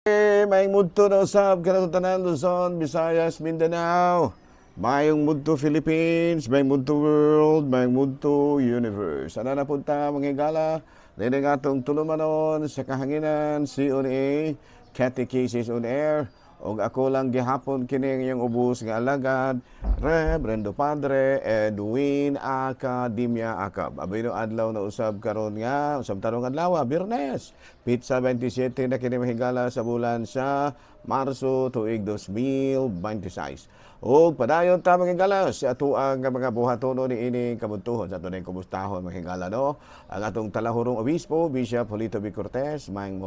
Maayong mudto na usab kanato tanan, Luzon, Visayas, Mindanao. Maayong mudto, Philippines, maayong mudto, world, maayong mudto, universe. Ana na punta, mga higala, nining atong tulumanon sa kahanginan, CONA, Catechesis on Air, og ako lang gihapon kining iyong ubos nga alagad, Reverendo Padre Edwin Academia Acab. Abino adlaw na usab karon nga, usab tarong adlaw, Biyernes. Petsa 27 na kini, mahigala, sa bulan sa Marso, tuig 2026. Og padayon ta, mga higala, sa atoang nga mga buhatono ni ining kabuntuhon sa ato ning kumustahon, mga higala, no. Ang atong talahurong obispo, Bishop Julito B. Cortez, maayong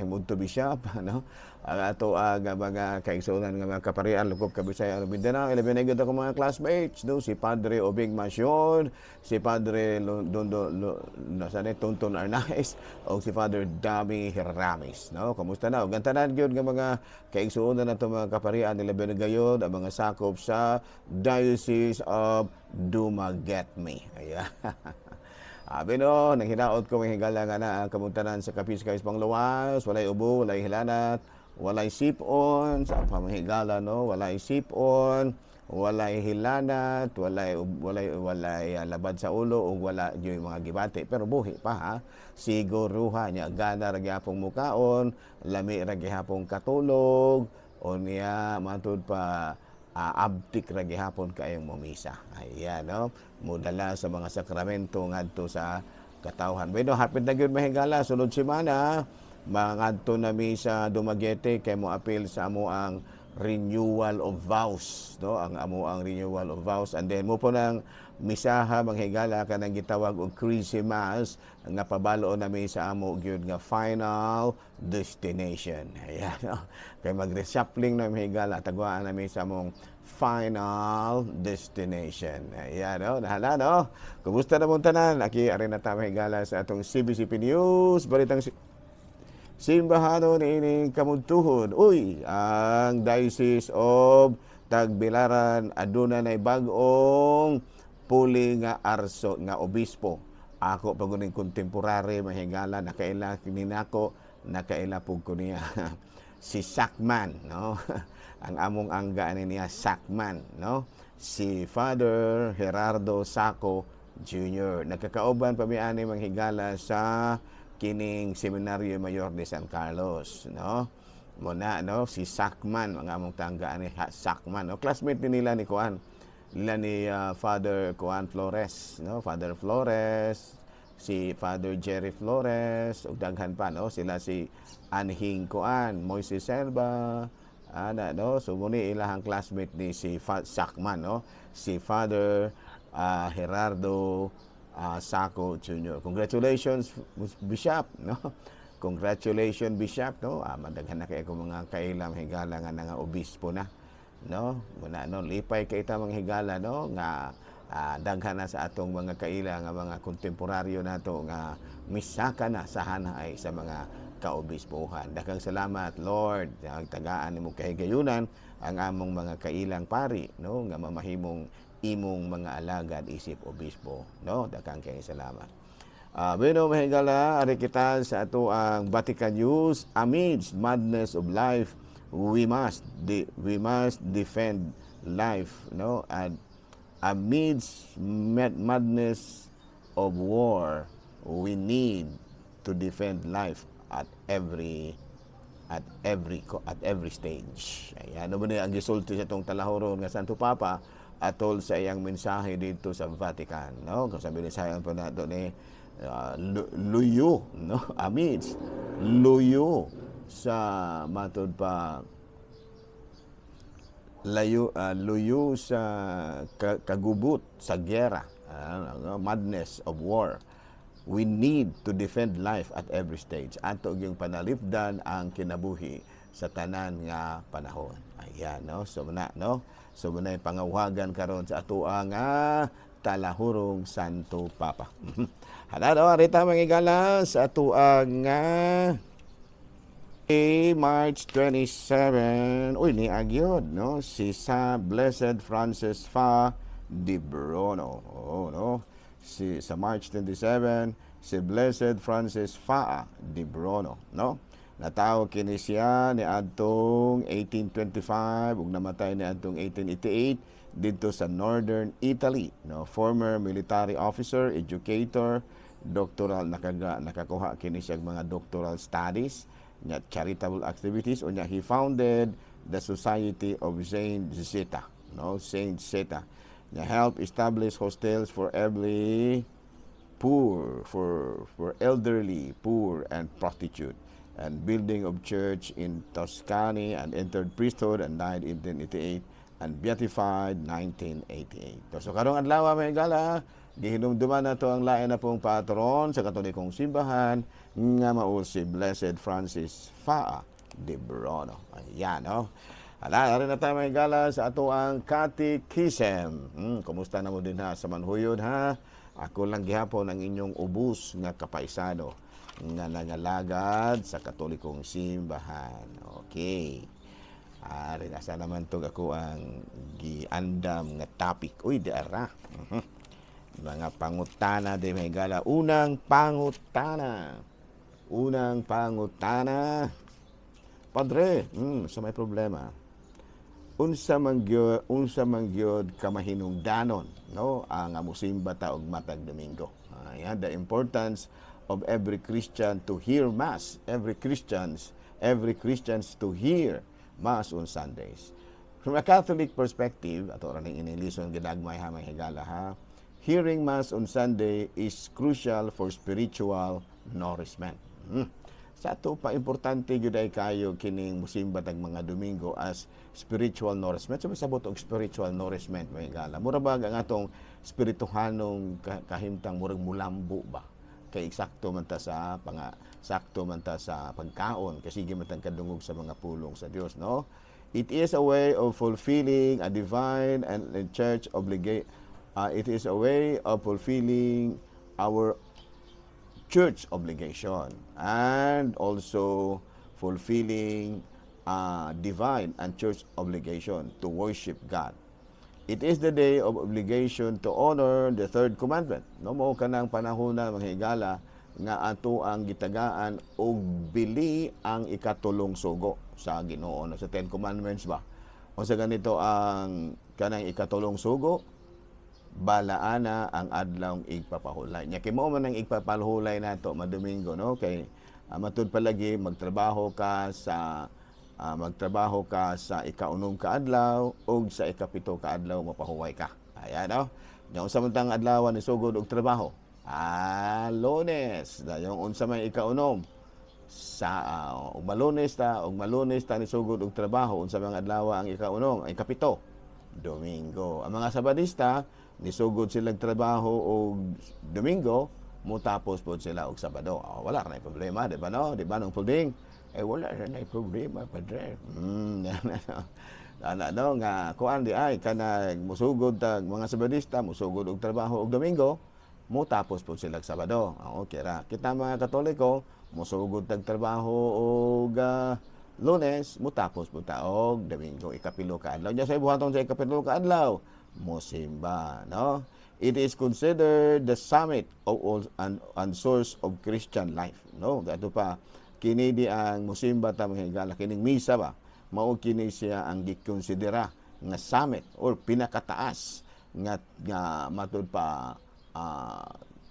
mudto, Bishop, no. Ang ato ang mga kaigsuonan nga mga kaparian lukop Kabisaya ug Mindanao, ilabi na gyud akong mga classmates, no, si Padre Obing Masyon, si Padre Dondo nasa ni Tonton Arnaiz o si Father Dami Heramis, no. Kumusta na? Ug ang tanan gyud nga mga kaigsuonan nato mga kaparian, ilabi na gayud ang mga sakop sa Diocese of Dumaguete. Ayan. Abi no, nang hinaot ko, mga higala, nga na ang kamuntanan sa Kapiskay Pangluwas, walay ubo, walay hilanat, walay sipon, sa pamahigala, no, walay sipon, walay hilanat, walay labad sa ulo ug wala gyud mga gibati, pero buhi pa ha. Siguruha niya gana ra gyapong mukaon, lami ra gihapong katulog, unya matud pa abtik ra gihapon kaayong momisa. Ayan, no? Mudala sa mga sakramento ngadto sa katawhan. Bueno, hapit na gyud, mahigala, sulod semana mangadto na mi sa Dumaguete kay mo apil sa amo ang renewal of vows, no, ang amo ang renewal of vows, and then mo po nang misaha, manghigala, kanang gitawag og Christmas nga pabalo nami sa amo gyud nga final destination. Ayan, no? Kay mag-reshuffling na, mahigala, tagwaan nami sa among final destination. Ayan, no? Nahala, no? Kumusta na mong tanan? Aki, ari na ta, mahigala, sa atong CBCP News, Balitang Simbahano niining kamuntuhon. Uy, ang Diocese of Tagbilaran aduna nay bag-ong puli nga arso nga obispo. Ako pa guning contemporary, mahigala, nakaila ninako, nakaila pug ko niya. Si Sakman, no? Ang among angga ani niya Sakman, no? Si Father Gerardo Saco Jr. Nagkakauban pa mi ani, manghigala, sa kining Seminario Mayor de San Carlos, no? Muna, no, si Sakman, mga among tangga ani Sakman, no? Classmate ni nila ni Kuan. Nila ni Father Kuan Flores, no? Father Flores, si Father Jerry Flores, ug daghan pa, no? Sila si Anhing Kuan, Moises Selva, ana, no? So muni ilahang classmate ni si Sakman, no? Si Father Gerardo Saco Jr. Congratulations, Bishop, no? Congratulations, Bishop, no? Madaghan na kay ko mga kailam, higala, nga nga obispo na, no? Muna, no, lipay kay ta, mga higala, no, nga daghan na sa atong mga kaila nga mga kontemporaryo nato nga misaka na sa hanay sa mga kaobispohan. Daghang salamat, Lord, ang tagaan nimo kahigayunan ang among mga kailang pari, no, nga mamahimong imong mga alagad isip obispo, no? Daghang kay salamat. Bueno, mahigala, ari kita sa ato ang Vatican News. Amidst madness of life, we must defend life, no? And amidst madness of war, we need to defend life at every stage. Ayan, ano ba ang gisulti sa itong talahoron nga Santo Papa atol sa iyang mensahe dito sa Vatican, no? Kung sabi ni sayon po nato ni luyo, no? Amidst luyo sa matud pa layo luyo sa kagubot sa gera, madness of war, we need to defend life at every stage. Ato yung panalipdan ang kinabuhi sa tanan nga panahon. Ayan, no? So na, no, so muna yung pangawagan karon sa atoa nga talahurong Santo Papa. Hala, no, arita, mga igala, sa atoa nga March 27, uy, ni agyod, no? Si sa Blessed Francis Fa di Bruno. Oh, no? Si sa March 27, si Blessed Francis Fa di Bruno, no? Natawo kini siya niadtong 1825 ug namatay niadtong 1888 didto sa Northern Italy, no? Former military officer, educator, doctoral, nakakuha kini siya og mga doctoral studies nya, charitable activities. Unya he founded the Society of Saint Zita, no? Saint Zita nya help establish hostels for every poor, for elderly, poor and prostitute, and building of church in Tuscany, and entered priesthood and died in 1888 and beatified 1988. So karong adlaw, mga higala, gihinumduman nato ang lain na pong patron sa Katolikong Simbahan nga mao si Blessed Francis Faa de Bono. Ayan, no? Ala, ari na tayo, mga higala, sa ato ang Catechism. Kumusta na mo dinha sa manhuyod, ha? Ako lang gihapon ang inyong ubos nga kapaisano nga nangalagad sa Katolikong Simbahan. Okay. Ari nasa naman to ako ang giandam nga topic. Uy, di ara. Mga pangutana di, mga higala. Unang pangutana. Unang pangutana. Padre, sa may problema. Unsa man gyud kamahinungdanon, no, ang musimba ta og matag Domingo? Ayan, the importance of every Christian to hear Mass, every Christians to hear Mass on Sundays. From a Catholic perspective, ato ra ning inilison gidagmay ha, mga higala, ha. Hearing Mass on Sunday is crucial for spiritual nourishment. Sa ato pa, importante gyud ay kayo kining musimba tag mga Domingo as spiritual nourishment. So masabot og spiritual nourishment, mga higala? Mura ba ang atong espirituhanong kahimtang murag mulambo ba? Kay eksakto man ta sa panga sakto man ta sa pagkaon kasi sige man tang kadungog sa mga pulong sa Dios, no? It is a way of fulfilling a divine and church obligation. It is a way of fulfilling our church obligation and also fulfilling divine and church obligation to worship God. It is the day of obligation to honor the third commandment. No, mo kanang panahon na, mga higala, nga ato ang gitagaan og bili ang ikatulong sugo sa Ginoo, no, sa Ten Commandments ba. Unsa ganito ang kanang ikatulong sugo? Balaana ang adlawng igpapahulay. Nya kay mao man ang igpapahulay nato madomingo, no, kay matud palagi magtrabaho ka sa ikaunom ka adlaw ug sa ikapito ka adlaw mapahuway ka. Ayan, no. Nya unsa man tang adlaw ni sugod og trabaho? Ah, Lunes. Dayon unsa may ikaunom? Sa ug malunes ta ni sugod og trabaho, unsa man adlaw ang ikaunom, ang ikapito? Domingo. Ang mga Sabadista, nisugod silang trabaho og Domingo, mutapos pod sila og Sabado. Oh, wala na problema, di ba, no? Di ba nung pulding? Eh, wala na problema, padre. Ana no nga kuan di ay kanang musugod tag mga Sabadista, musugod og trabaho og Domingo, mutapos pod sila og Sabado. Oh, okay ra. Kita mga Katoliko, musugod tag trabaho og Lunes, mutapos po ta og Domingo, ikapilo ka adlaw. Diyan sa buhaton sa ikapilo ka adlaw, mosimba, no? It is considered the summit of all and source of Christian life, no? Gato pa kini di ang musimba ta, mga higala, kining misa ba? Mao kini siya ang gikonsidera nga summit or pinakataas nga matud pa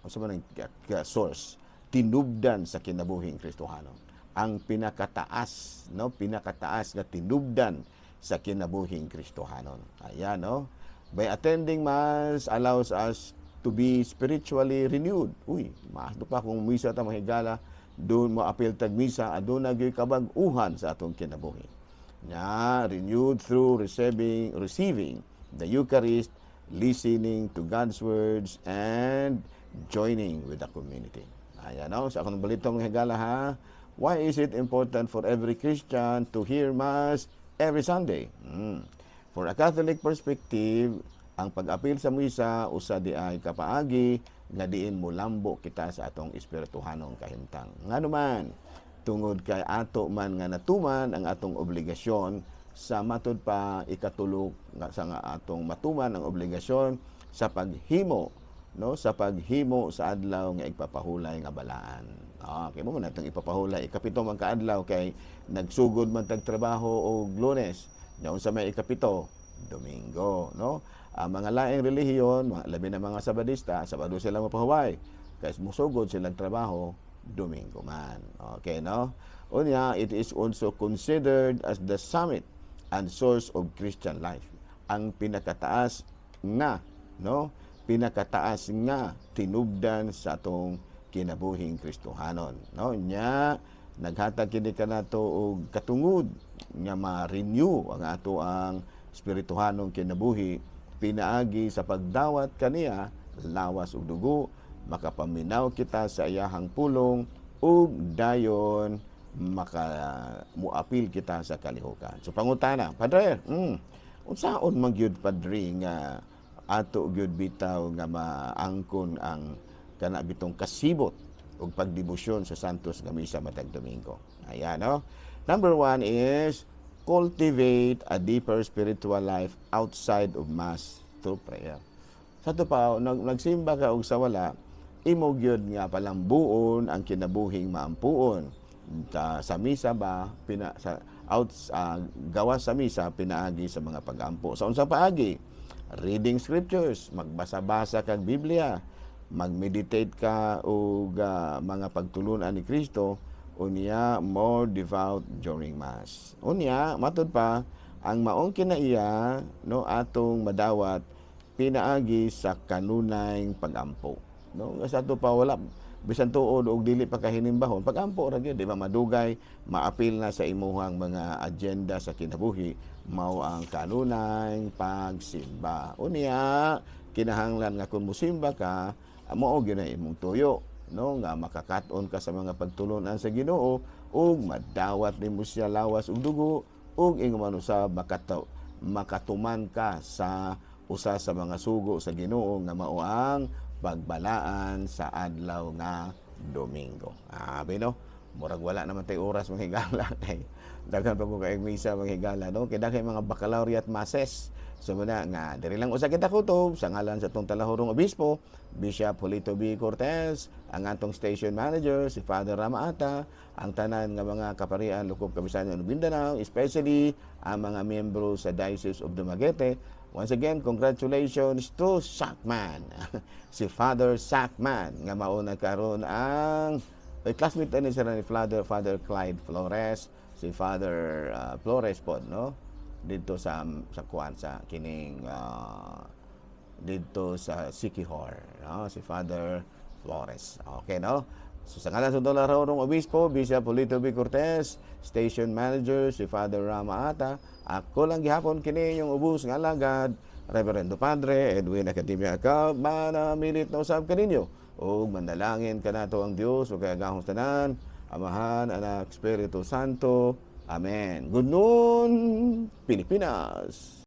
unsa man ang source, tinubdan sa kinabuhing Kristohano, ang pinakataas, no, pinakataas nga tinubdan sa kinabuhing Kristohanon. Ayan, no? By attending Mass allows us to be spiritually renewed. Uy, maas pa kung misa ta, mga higala, doon mo apil tag misa, aduna gyud kabag-uhan sa atong kinabuhi. Nya, renewed through receiving the Eucharist, listening to God's words and joining with the community. Ayan, no? Sa akong balito, mga higala, ha. Why is it important for every Christian to hear Mass every Sunday? For a Catholic perspective, ang pag-apil sa misa usa di ay kapaagi nga diin molambo kita sa atong espirituhanong kahimtang. Ngano man, tungod kay ato man nga natuman ang atong obligasyon sa matud pa ikatulo nga sa nga atong matuman ang obligasyon sa paghimo, no, sa paghimo sa adlaw nga igpapahulay nga balaan. Ah, kay mao man atong ipapahulay 7 man ka adlaw kay nagsugod man tag trabaho og Lunes. Nya unsa may 7? Domingo, no? Ang mga laing relihiyon, labi na mga Sabadista, Sabado sila mapahuway. Kay musugod silang trabaho Domingo man. Okay, no? Unya, it is also considered as the summit and source of Christian life. Ang pinakataas nga, no? Pinakataas nga tinubdan sa atong kinabuhing Kristohanon, no? Nya naghatag kini kanato og katungod nga ma-renew ang ato ang espirituhanong kinabuhi pinaagi sa pagdawat kaniya lawas ug dugo, makapaminaw kita sa iyahang pulong ug dayon maka muapil kita sa kalihukan. So pangutana, "Padre, unsaon man gyud, Padre, nga ato gyud bitaw nga maangkon ang kana bitong kasibot ug pagdebosyon sa Santos nga Misa matag Domingo?" Ayan, no? Number one is cultivate a deeper spiritual life outside of Mass through prayer. Sa ato pa, nagsimba ka og sa wala, imo gyud nga palambuon ang kinabuhing maampuon. Sa misa ba, pina, sa, out, gawas sa misa, pinaagi sa mga pagampo. Sa unsa paagi? Reading scriptures, magbasa-basa kag Biblia, mag-meditate ka og mga pagtulunan ni Kristo, unya more devout during Mass. Unya, matud pa, ang maong kinaiya, no, atong madawat pinaagi sa kanunay pagampo. No, nga sa ato pa wala bisan tuod og dili pa kahinimbahon, pagampo ra gyud, di ba, madugay maapil na sa imuhang mga agenda sa kinabuhi mao ang kanunay pagsimba. Unya, kinahanglan nga kung musimba ka, mao gyud na imong tuyo, no, nga makakat-on ka sa mga pagtulunan sa Ginoo ug madawat nimo siya lawas ug dugo ug ingon man usab makatuman ka sa usa sa mga sugo sa Ginoo nga mao ang pagbalaan sa adlaw nga Domingo. Ah, no? Murag wala naman tay oras, mga higala, kay daghan pa ko kay misa, mga higala, no? Kay daghan mga baccalaureate masses. So muna nga diri lang usa kita kutob sa ngalan sa atong talahurong obispo, Bishop Julito B. Cortez, ang atong station manager si Father Rama Ata, ang tanan nga mga kaparian lukop Kabisayan ug Mindanao, especially ang mga miyembro sa Diocese of Dumaguete. Once again, congratulations to Sackman. Si Father Sackman nga mauna karon ang ay classmate ani sila ni Father Clyde Flores, si Father Flores po, no? Dito sa kuan sa kining dito sa Siquijor, no? Si Father Flores. Okay, no? So sa ngalan sa Dollarorong Obispo, Bishop Julito B. Cortez, Station Manager si Father Rama Ata, ako lang gihapon kini yung ubos nga alagad, Reverendo Padre Edwin Academia Acab, manamilit na usab kaninyo. Ug manalangin kanato ang Dios ug kagahong tanan, Amahan, Anak, Espiritu Santo. Amen. Good noon, Pilipinas.